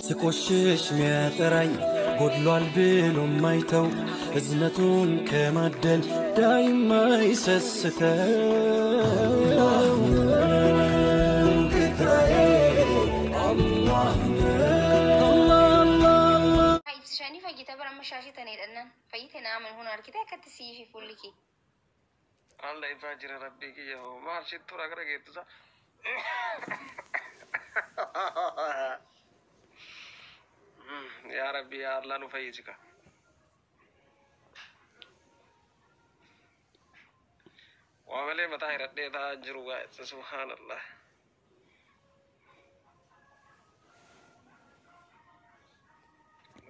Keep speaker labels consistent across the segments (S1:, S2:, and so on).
S1: ስቆሽሽ ሚያጠራኝ ጎድሏል ብሎ ማይተው እዝነቱን ከማደል ዳይማ ይሰስተው ጌታዬ አላህ ነው።
S2: Ibsishanii fayyita bara amma shaashii tana hidhannaan fayyite na amani hun argite akkatti si'iifi fuulli kee.
S3: Alla ifaa jira rabbii kiyya hoo maal shittuudha gara geettusa. Yaa rabbii yaa Allah nu fayyisi ka. Waa malee mataa hidhadhee taa'aa jiru gaa subhaanallah.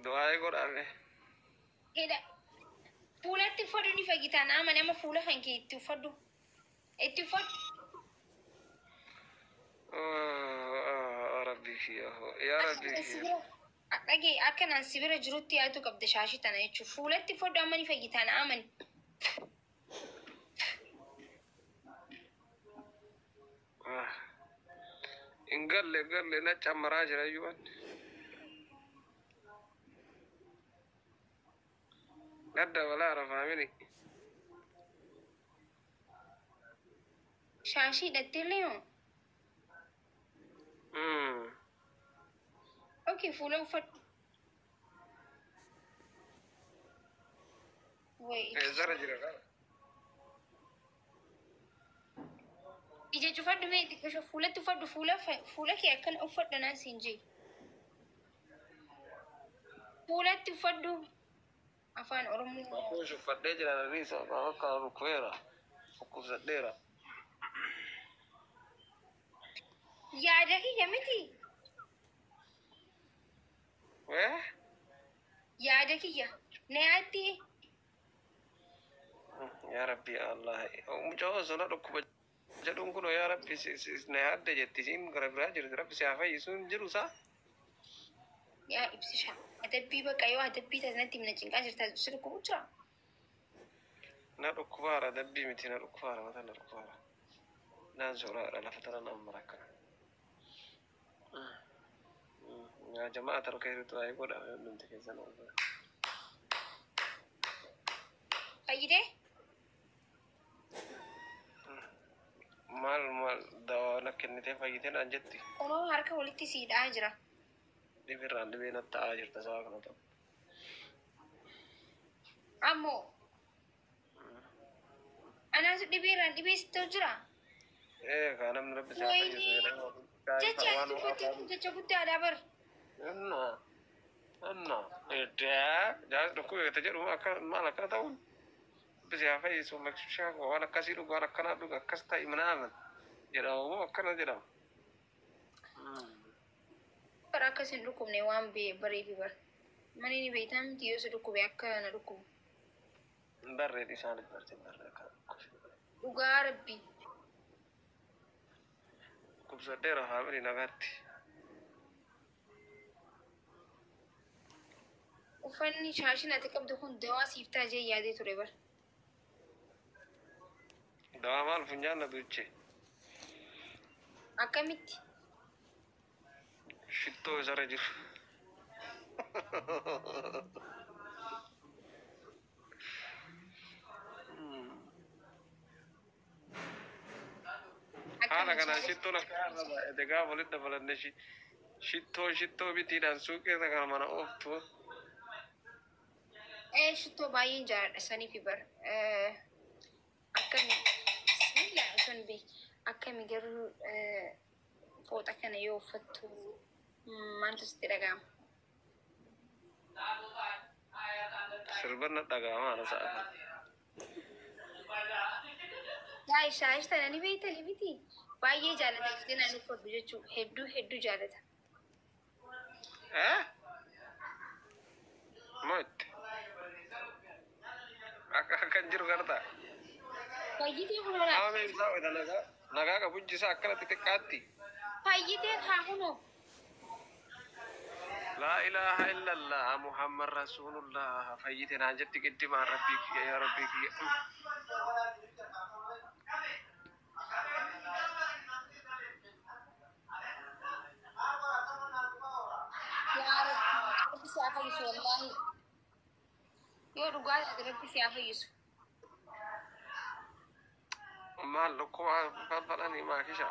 S3: Du'aa'ee godhaame.
S2: Hidha fuulatti uffadhu ni fayyita na amani amma fuula kan kee itti uffadhu. Itti uffadhu.
S3: Rabbii kiyya hoo yaa rabbii kiyya.
S2: Dhagee akka naan si bira jirutti yaaduu qabda shaashii tana jechuudha. Fuulatti uffadhu amma ni fayyita na amani.
S3: Hin galle hin galle na cammaraa jira iyyuu wanni. Gadda balaa rafaamini.
S2: Shaashii hidhattee illee moo? Okay, fuula uffadhu. Wayi.
S3: Eessarra jira kana?
S2: Ija cufadhu mee xiqqisho fuulatti uffadhu fuula fuula kee akkana uffadhu naan siin jee. Fuulatti uffadhu afaan Oromoo.
S3: Kuush uffadhee jira nariisa bakka rukkueera. Dhukkubsadheera.
S2: Yaada kiyya miti.
S3: Eh?
S2: Yaada kiyya. Na yaaddi.
S3: Yaa rabbi yaa Allah. Mucaa osoo na dhukkuba jedhuun kun yaa rabbi na yaadde jetti isiin gara biraa jirti rabbi si haa fayyisu hin jiru isaa.
S2: Yaa ibsisha. Adabbii baqa yoo adabbii taate himna cinqaa jirta si dhukkubu jira.
S3: Na dhukkubaara adabbii miti na dhukkubaara mataa na dhukkubaara. Naan sooraadha lafa tana naan mara akkana. Yaa jamaa tarkee du'aa godha hundumti keessan.
S2: Fayyitee?
S3: Maal maal dawaa na kennitee fayyitee naan jetti.
S2: Kunoo harka walitti siidhaa jira.
S3: Dhibirraan dhibee na ta'aa jirta sa'a kana ta'u.
S2: Ammoo anaatu dhibeerraan dhibee sitti jira.
S3: Ee kaa namni rabbi si haa fayyisu jedhama.
S2: Jecha ati dubbatte kun jecha guddaadha bar.
S3: Inna inna eddaa jaas dhukkube jedhu akka maal akkana ta'uun rabbi si haa fayyisu makshaa waan akkasii dhugu waan akkanaa dhugu akkas ta'i minaamin jedhama moo akkana jedhama.
S2: Bara akkas hin dhukkubne waan bareefi bar. Mani ni beektaa miti yoo si dhukkube akka na dhukkubu.
S3: Hin barree isaanis barte hin barree akka dhukkube.
S2: Dhugaa rabbi.
S3: Dhukkubsadheera haamini nagaatti.
S2: Uffanni shaashiin ati qabdu kun dawaa siif ta'a jee yaadee ture bar.
S3: Dawaa maal funyaan na duuche.
S2: Akkamitti?
S3: Shittoo isarra jiru. Haala kanaan shittoon akka irra baay'ate gaafa walitti dabalanne shittoo shittoo bitiidhaan suuqii irra kana mana ooftu.
S2: Ee shittoo baay'een jaalladha saniifi bar. Akkami bismillah osoo hin beekin akkami garuu fooxa kana yoo uffattu maaltu sitti dhaga'ama?
S3: Sirban na dhaga'ama ana sa'a kana.
S2: Yaa shaayish tana ni beektani miti? Baay'ee jaalata jettee naan uffadhu jechuudha. Hedduu hedduu jaalata.
S3: Eh? Mootti. Akka akkan jiru gartaa.
S2: Fayyitee kunoo laata?
S3: Qaama isaa wayita nagaa nagaa qabu ijji isaa akkana xixiqqaatti.
S2: Fayyitee haa kunoo.
S3: Laa ilaaha illallah Muhammad Rasuulullah fayyite naan jetti qiddimaan rabbii kiyya yaa rabbii kiyya.
S2: Yaa Rabbi, Rabbi si haa fayyisu wallaahi. Yoo dhugaa taate Rabbi si haa fayyisu.
S3: Maal dhukkuba falfalanii maakisha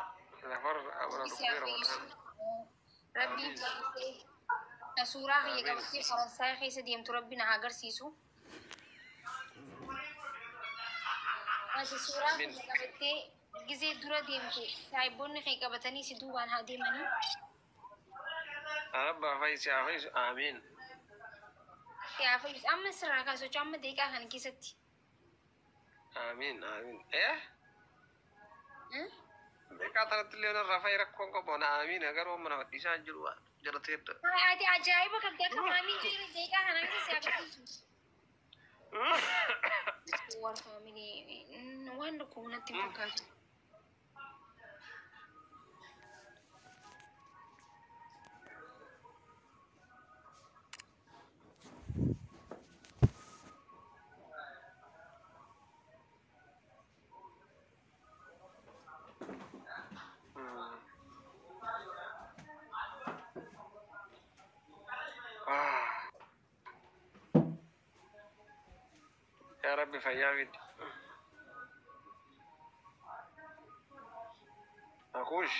S3: lafarra amana
S2: Rabbi si haa
S3: dhukkubeera
S2: fayyisu.
S3: mataan.
S2: Rabbi
S3: Amiin.
S2: fayyisee ta suuraa kiyya
S3: Amiin.
S2: qabattee Faransaay keessa deemtu Rabbi na haa agarsiisu. Ati suuraa
S3: Amiin.
S2: kiyya qabattee gizee dura deemtu saahiboonni kee qabatanii si duubaan haa deemanii.
S3: Rabbi haa fayyisu haa fayyisu. Amiin.
S2: Si haa fayyisu. Amma sirraa kaasuu amma daqiiqaa kana keessatti.
S3: Amiin. Amiin. Eh? Beekaa tanatti illee narraa fa'i rakkoon qabu na amiin garuu amma nama dhiisaa hin jiru waan jalateedha.
S2: Ati ajaa'iba qabdi akka maamiin jiru daqiiqaa kana keessa si agarsiisu. War faamilii waan dhukkubu natti hin fakkaatu.
S3: Yaa Rabbi fayyaa fidi. Akuush.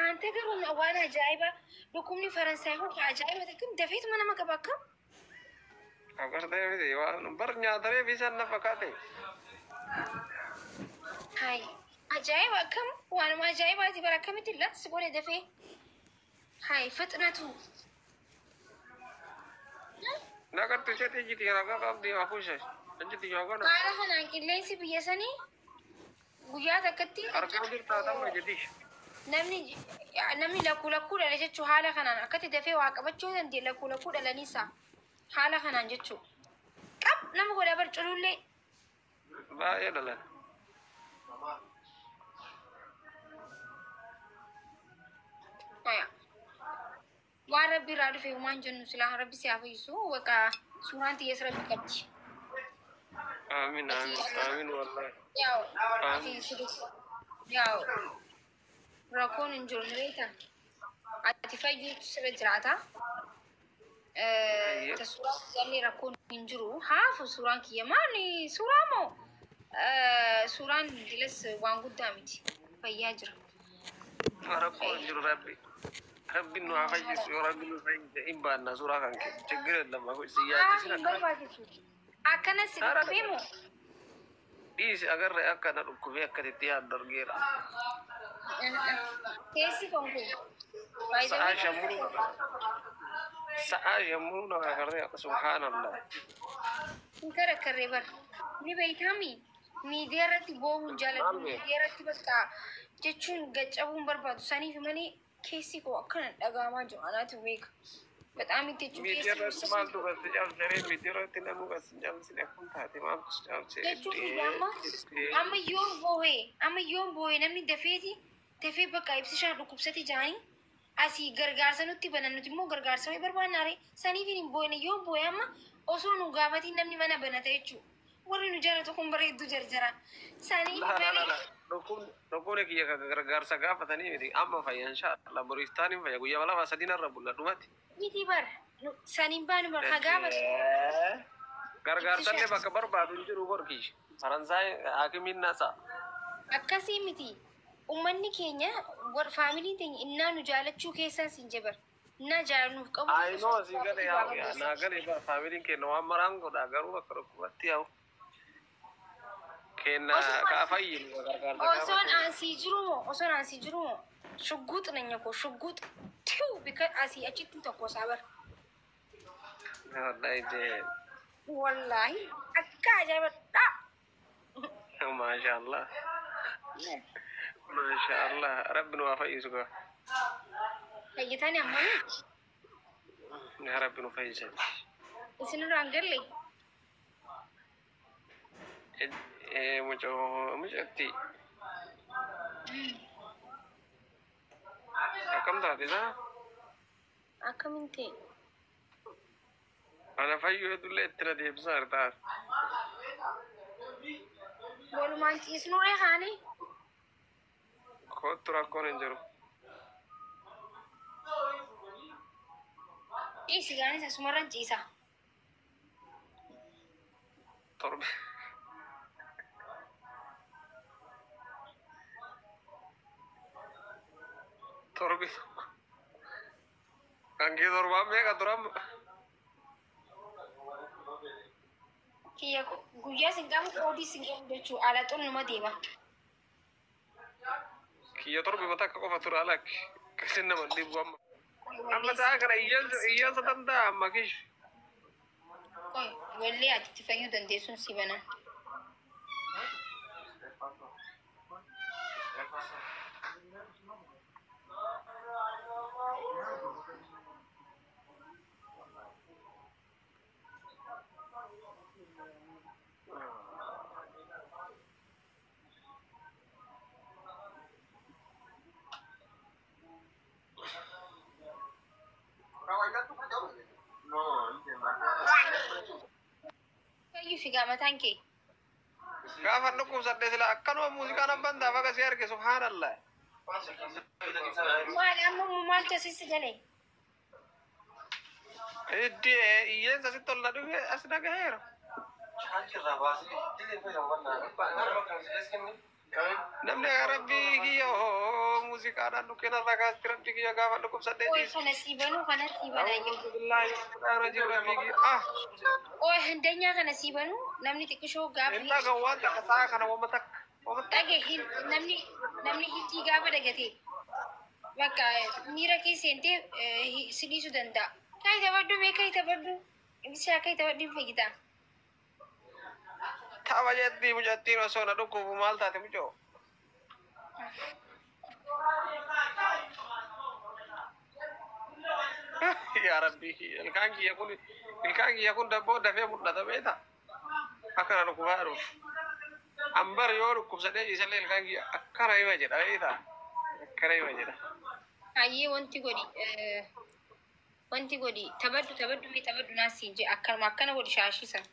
S2: Ante garuu waan ajaa'ibaa dhukkubni Faransaay kun ajaa'iba ta'e dafeetuma nama qaba akkam?
S3: Akkas ta'e miti waan bar nyaataree fi isaan nafa kaate.
S2: Hayi ajaa'iba akkam waanuma ajaa'ibaati bara akkamitti latti godhe dafee. Hayi fixnatu.
S3: Naqattu ishee ijjiti ragaa qabdi akuush. Ijjiti yoogana.
S2: Haala kanaan qilleensi biyya sanii guyyaa takkatti
S3: Argaa jirtaa ta'uu ijjiti.
S2: Namni lakkuu lakkuu dhale jechuu haala kanaan akkatti dafee waa qabachuu danda'e lakkuu lakkuu dhalaniisa haala kanaan jechuu qab nama godha bar culullee.
S3: Baay'ee dhalan.
S2: Waan Rabbi irraa dhufe waan jennu silaa Rabbi si haa fayyisu waqa suuraan xiyyees Rabbi qabdi.
S3: Amiin amiin amiin wallaahi.
S2: Yaa'u ati yaa'u rakkoon hin jiru ni beektaa. Ati fayyuutu sirra jiraata. Ta suuraa kiyyaallee rakkoon hin jiru. Haafu suuraan kiyya maali suuraa moo suuraan dilas waan guddaa miti. Fayyaa jira.
S3: Rakkoon hin jiru Rabbi. Rabbi nu haa fayyisu yoo Rabbi nu fayyise hin baanna suuraa kan kee. Chiggir lama si
S2: Haa
S3: yaachisina
S2: hin
S3: akkana.
S2: barbaachisu. Akkana si dhukkubee moo?
S3: Dhiisi agarre akka na dhukkubee akkasitti yaaddu argeera.
S2: Keessi kon kun.
S3: Sa'aa shammuu sa'aa shammuu na agarree subhaanallah.
S2: Hin karakkarree bar. Ni beektaami. Miidiyaa irratti boo'uun jaaladhu. Miidiyaa irratti bakka jechuun gaccabuun barbaadu. Saniif malee keessi koo akkana dhaga'amaa jiru anaatu beeka. Bexaam itti jechuun
S3: Miidiyaa
S2: keessi
S3: irratti maaltu gasi cabsee miidiyaa irratti namuu gasi cabsine akkam taate maaltu si cabsee
S2: jechuun amma amma yoon boo'ee amma yoon boo'ee namni dafeeti dafee bakka ibsishaa dhukkubsate jaanii asii gargaarsa nutti banan nuti immoo gargaarsa wayii barbaannaare saniif hin boo'ine yoon boo'e amma osoo nu gaafatiin namni mana banata jechuudha. Warri nu jaalatu kun bareedduu jarjara. Saniif
S3: La la la
S2: malee
S3: la. Dhukkubni kiyya kan gargaarsa gaafatanii miti amma fayya inshallah boriiftaan hin fayya guyyaa lama sadiin irra bulla dhumatti.
S2: Miti bar saniin baanu bar haa gaafatu.
S3: Gargaarsallee bakka barbaadu hin jiru gorki. Faransaay haakimiin nasa.
S2: Akkasii miti. Uummanni keenya faamiliin teenya innaa nu jaalachuu keessan siin jabar. Innaa jaalannuuf qabu.
S3: Ayinoo si gale yaa naa gale ba faamiliin keenya waan maraan godha garuu bakka dhukkubatti yaa'u. Kenna ka fayyinu gargaarsa
S2: Osoon
S3: gaafatu.
S2: asii jiru moo osoon asii jiru moo shugguux nanya koo shugguux tiu bika asii achitti tokko isaa bar.
S3: Wallahi jee.
S2: Wallaahi akka ajaa'iba dha.
S3: Maasha Allah. Maasha Allah. Rabbi nu haa fayyisu gaa.
S2: Fayyitani ammami
S3: Yaa Rabbi nu fayyisa.
S2: isinirraan galle.
S3: Mucoo mucatti. Akkam taate isaa?
S2: Akkamiin ta'e?
S3: Ana fayyuu hedduullee itti na deebisaa jirtaa.
S2: Walumaan ciisnuree kaane.
S3: Kottu rakkoon hin jiru.
S2: Ciisi gaanis asumarran ciisa.
S3: Torbe. Torbi tokko. Kan kee torbaan meeqa turan?
S2: Kiyya guyyaa sin qabu qoodii sin qabu jechuu ala xunnuma deema.
S3: Kiyya torbi mata akka qofa tura alakki. Kasin nama dhibu amma. Amma sa'a kana iyyansa danda'a amma kish.
S2: Qoy wallee ati itti fayyuu dandeessuun si bana. Fayyuu figaa mataan kee.
S3: Gaafa dhukkubsadhe sila akkanuma muuziqaan abbaan taaf akka si arge subhaanallah.
S2: Maal amma immoo maaltu asitti galee?
S3: Iddee iyyeensa sitti ol na dhufe as dhagaheera. Namni akka rabbii kiyya hoo muuziqaadhaan dhukkina irraa kaasti rabbii kiyya gaafa dhukkubsadhee
S2: Qoy
S3: ciise.
S2: kana sii banuu kana sii banaa jiru.
S3: A'uudhu billaahi mina rabbii kiyya ah.
S2: Qoy handanyaa kana sii banuu namni xiqqishoo gaafa
S3: Inni dhaga waan takka sa'a kana wama takka. Wama takka.
S2: dhage namni hiddii gaafa dhagate bakka miira kee seentee si dhiisuu danda'a. Kai taphadhu mee kai taphadhu ibsaa kai taphadhu hin fayyitaa.
S3: Tapha jettii mucattiin osoo na dhukkubu maal taate mucoo? Yaa rabbii kiyya ilkaan kiyya kun dabboo dafee mul'ata beektaa? Akka na dhukkubaa dhufu. Ambar yoo dhukkubsadhee ciisallee ilkaan kiyya akkana hima jedha beektaa? Akkana hima jedha.
S2: Hayyee wanti godhi wanti godhi taphadhu taphadhu mee taphadhu naas siin jee akkanuma akkana godhi shaashii sana.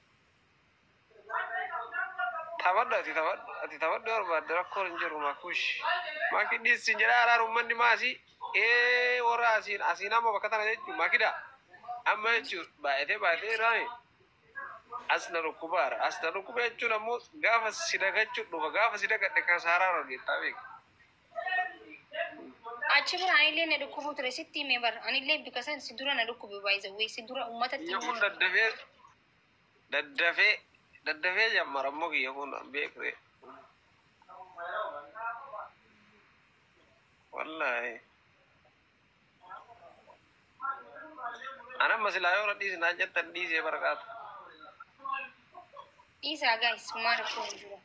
S3: Taphadhu ati taphadhu ati taphadhu barbaadde rakkoon hin jiru makuush. Maki dhiisin jedha araan uummanni maasii ee warra asiin asiin amma bakka tana jechuun makida amma jechuun baay'atee baay'atee raani as na dhukkubaara as na dhukkuba jechuun ammoo gaafa si dagachuu dhufa gaafa si dagadhe kan saaraa rogeettaa beeka.
S2: Achi bira anillee na dhukkubu ture sitti himee bara anillee bika san si dura na dhukkube baay'isawwee si dura uummatatti
S3: Kiyya kun daddafee daddafee daddafee jammara ammoo kiyya kun beekre. Wallaahi. Ana amma silaa yoo na dhiisi naan jettan dhiisee barqaatu.
S2: Dhiisaa gaayis maal rakkoo hin jiru.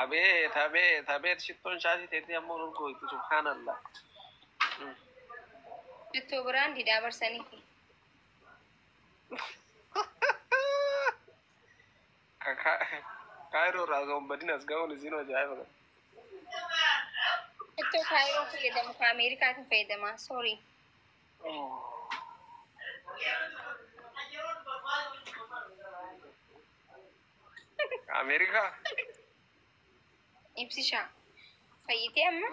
S3: Abeet abeet abeet shittoon shaashii teetii ammoo nurgooyti subhaanallah.
S2: Shittoo biraan didhaa barsanii.
S3: Kaayiroo irraa osoo hin badin as ga'uun isiin ajaa'iba.
S2: Shittoo kaayiroo fayyadamu ka Ameerikaatiin fayyadama. Sorry.
S3: Ameerikaa.
S2: Ibsishaa. Fayyitee amma?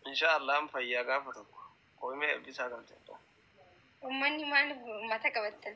S3: Inshaallah an fayyaa gaafa tokko. Qoomee eebbisaa galchadha.
S2: Uummanni maaliif mata qabattan?